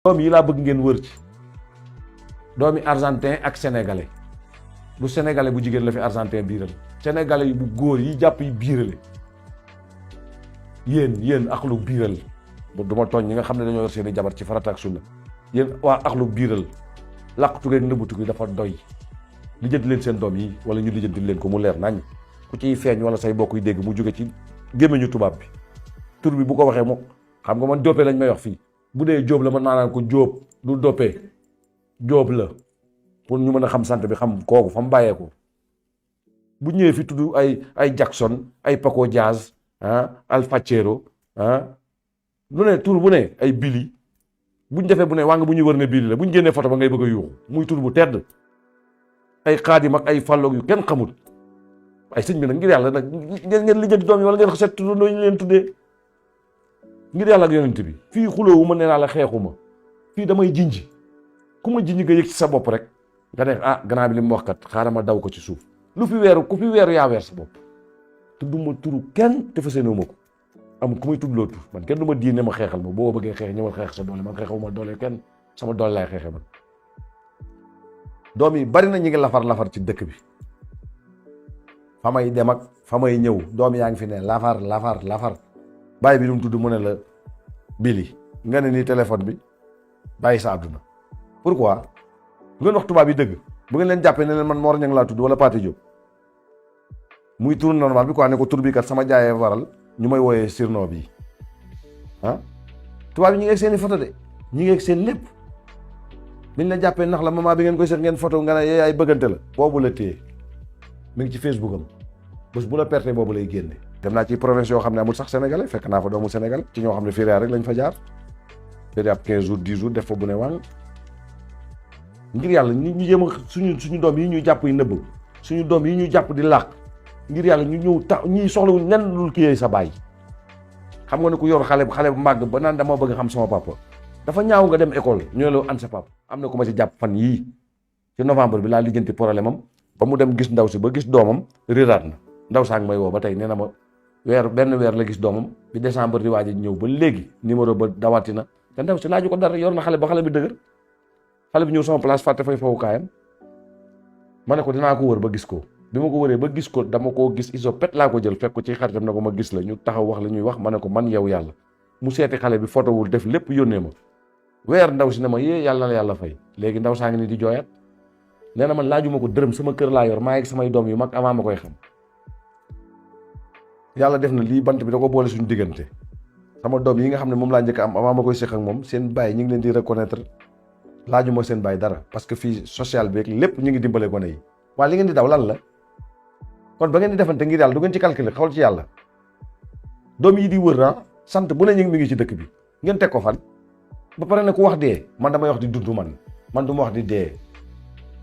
doom yi laa bëgg ngeen wër ci doomi argentin ak sénégalais du sénégalais bu jigéen la fi argentin biiral sénégalais yi bu góor yi jàpp yi biirale yéen axlu biiral du ma tooñ ñi nga xam ne dañoo yor seeni jabar ci farata ak sunna yéen waa axlu biiral làqtu geeg nëbbutu gi dafa doy lijjanti leen seen doom yi wala ñu lijjanti leen ko mu leer nañ ku ciy feeñ wala say bokk yi dégg mu jóge ci gémmiñu tubaab bi tur bi bu ko waxee moom xam nga man doppee lañ may wax fii bu dee jóob la man maanaan ko jóob du doppee jóob la pour ñu mën a xam sant bi xam kooku fa mu bàyyeeku bu ñëwee fi tudd ay Jackson ay Paco Diaz Al Facero lu ne tur bu ne ay Billy buñ defee bu ne waa nga bu ñuy wër ne Billy la buñ génnee photo ba ngay bëgg a yuuxu muy tur bu tedd ay xaadim ak ay fàlloog yu kenn xamul ay sëñ bi nag ngir yàlla nag ngeen lijjanti doom yi wala ngeen seet tuddandoo ñu leen tuddee ngir yàlla ak yonent bi fii xulóowu ma nee naa la xeexuma fii damay jinji ku ma jinji nga yëg ci sa bopp rek nga ne gannaaw bi li mu wax kat xaaral ma daw ko ci suuf lu fi weeru ku fi weeru yaa weer sa bopp tudduma turu kenn te fas yéene ma ko amul ku may tuddloo tur man kenn du ma diine ma xeexal ma boo bëggee xeex ñëwal xeex sa doole man xeexuma doole kenn sama doole laay xeexee man doom yi bari na ñi ngi lafar ci dëkk bi fa may dem ak fa may ñëw doom yaa ngi fi ne lafar bàyyi bi du mu tudd mu ne la Billy nga ne nii téléphone bi bàyyi sa àdduna pourquoi ngeen wax tubaab yi dëgg bu ngeen leen jàppee ne leen man Mor Niang laa tudd wala Pathé Diop muy tur normal bi quoi ne ko tur bi kat sama jaayee waral ñu may wooyee surnom bi tubaab yi ñu ngi ak seen i photo de ñu ngi ak seen lépp biñ la jàppee nax la maman bi ngeen koy seet ngeen photo nga ne yaay bëggante la boobu la téye mi ngi ci Facebook am bés bu la perte boobu lay génne. dem naa ci province yoo xam ne amul sax sénégalais fekk naa fa doomu sénégal ci ñoo xam ne férié rek lañ fa jaar férié ab 15 jours 10 jours def fa bu ne wàll ngir yàlla ñu jéem a suñu doom yi ñuy jàpp yi nëbb suñu doom yi ñuy jàpp di làq ngir yàlla ñu ñëw ñiy soxlawuñ nen lul kiyee sa baay xam nga ne ku yor xale bu màgg ba naan dama bëgg xam sama papa dafa ñaaw nga dem école ñoo la an sa papa am na ku ma ci jàpp fan yii ci novembre bi laa lijjanti problème am ba mu dem gis ndaw si ba gis doomam réeraat na ndaw saa ngi may woo ba tey nee na ma benn weer la gis doomam bi décembre di waaj a ñëw ba léegi numéro ba dawati na te ndaw si laaju ko dara yor na xale ba xale bi dëgër xale bi ñëw sama place fàtte fay fowukaayam ma ne ko dinaa ko wër ba gis ko bi ma ko wëree ba gis ko dama koo gis isopet laa ko jël fekk ko ci xaritam na ko ma gis la ñu taxaw wax la ñuy wax ma ne ko man yow yàlla mu seeti xale bi fotowul def lépp yónnee ma weer ndaw si ne ma yee yàlla na yàlla fay léegi ndaw saa ngi ni di jooyat nee na man laajuma ko dërëm sama kër laa yor maa ngi samay doom yu mag avant ma koy xam yàlla def na lii bant bi da ko boole suñu diggante sama doom yi nga xam ne moom laa njëkk am avant ma koy séq ak moom seen baay ñu ngi leen di reconnaître laajuma seen baay dara parce que fii social bi lépp ñu ngi dimbale gone yi waaye li ngeen di daw lan la kon ba ngeen di defante ngir yàlla du ngeen ci calculer xawal ci yàlla doom yi di wër sant bu ne ñu mi ngi ci dëkk bi ngeen teg ko fan ba pare ne ku wax dee man damay wax di dund man du ma wax di dee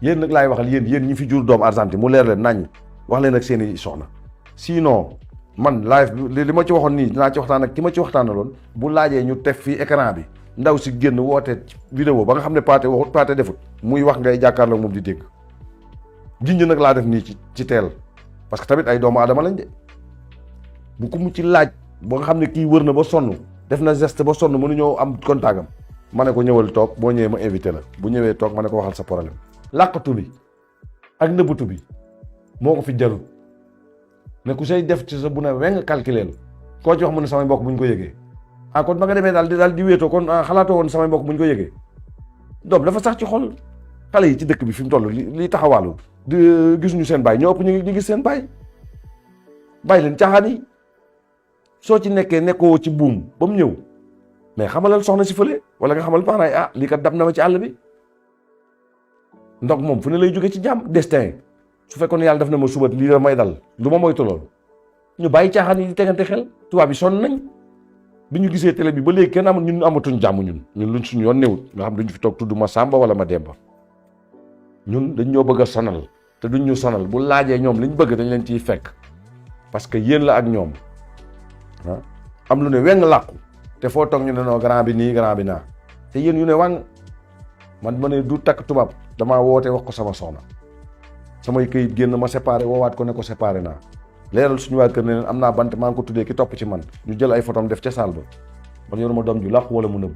yéen nag laay waxal yéen ñi fi jur doom Argentine mu leer leen nañ wax leen ak seeni soxna sinon man live li ma ci waxoon nii dinaa ci waxtaan ak ki ma ci waxtaanaloon bu laajee ñu teg fii écran bi ndaw si génn woote vidéo ba nga xam ne Pathé waxut Pathé defut muy wax ngay jàkkaarloo moom di dégg jinj nag laa def nii ci teel parce que tamit ay doomu aadama lañ de bu ko mu ci laaj ba nga xam ne kii wër na ba sonn def na geste ba sonn mënuñoo am contact am ma ne ko ñëwal toog boo ñëwee ma invité la bu ñëwee toog ma ne ko waxal sa problème làqatu bi ak nëbbatu bi moo ko fi jarul ne ku say def ci sa bu ne weng calculer koo ci wax mu ne samay mbokk bu ñu ko yëgee kon ba nga demee daal di wéetoo kon xalaatoo woon samay mbokk bu ñu ko yëgee doom dafa sax ci xol xale yi ci dëkk bi fi mu toll li taxawaalu di gisuñu seen baay ñoo ëpp ñu gis seen baay bàyyi leen caaxaan yi soo ci nekkoo ci buum ba mu ñëw mais xamalal soxna si fële wala nga xamal paanaay lii kat dab na ma ci àll bi ndox moom fu ne lay jóge ci jàmm destin su fekkoon ne yàlla def na ma suba lii la may dal du ma moytu loolu ñu bàyyi caaxaan yi di tegante xel tubaab yi sonn nañ bi ñu gisee télé bi ba léegi kenn ñun amatuñ jàmm ñun luñ suñu yoon newut nga xam duñ fi toog tudd ma Samba wala ma Demba ñun dañ ñoo bëgg a sonal te duñ ñu sonal bu laajee ñoom liñ bëgg dañ leen ciy fekk parce que yéen la ak ñoom am lu ne weng làqu te foo toog ñu ne non grand bi nii grand bi naa te yéen yu ne wàng man ma ne du takk tubaab damaa woote wax ko sama soxna samay këyit génn ma séparé woowaat ko ne ko séparé naa leeral suñu waa kër ne leen am naa bant maa ngi ko tuddee ki topp ci man ñu jël ay photom def ca saal ba man yoruma doom ju làqu wala mu nëbb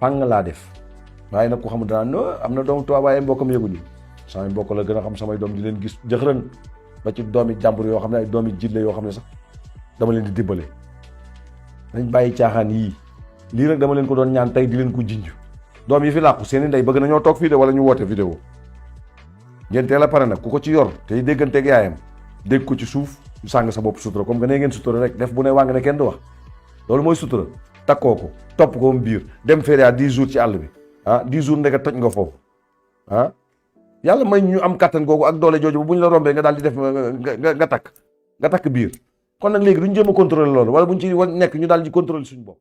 pàng laa def waaye nag ko xam danaa no am na doomu tubaab waaye mbokkam yëguñu samay mbokk la gën a xam samay doom di leen gis jëxërën ba ci doomi jàmbur yoo xam ne ay doomi jille yoo xam ne sax dama leen di dimbale dañ bàyyi caaxaan yii lii nag dama leen ko doon ñaan tey di leen ko jinj doom yi fi làqu seeni ndey bëgg nañoo toog fii de wala ñu woote vidéo ngeen teel a pare nag ku ko ci yor tey dégganteeg yaayam dégg ko ci suuf sàng sa bopp sutura comme que nee ngeen sutura rek def bu ne wàng ne kenn du wax loolu mooy sutura takkoo ko topp ko biir dem féria 10 jours ci àll bi 10 jours ndeke toj nga foofu yàlla may ñu am kattan googu ak doole jooju bu ñu la rombee nga daal di def nga takk biir kon nag léegi duñ jéem a contrôler loolu wala buñ ci nekk ñu daal di contrôler suñu bopp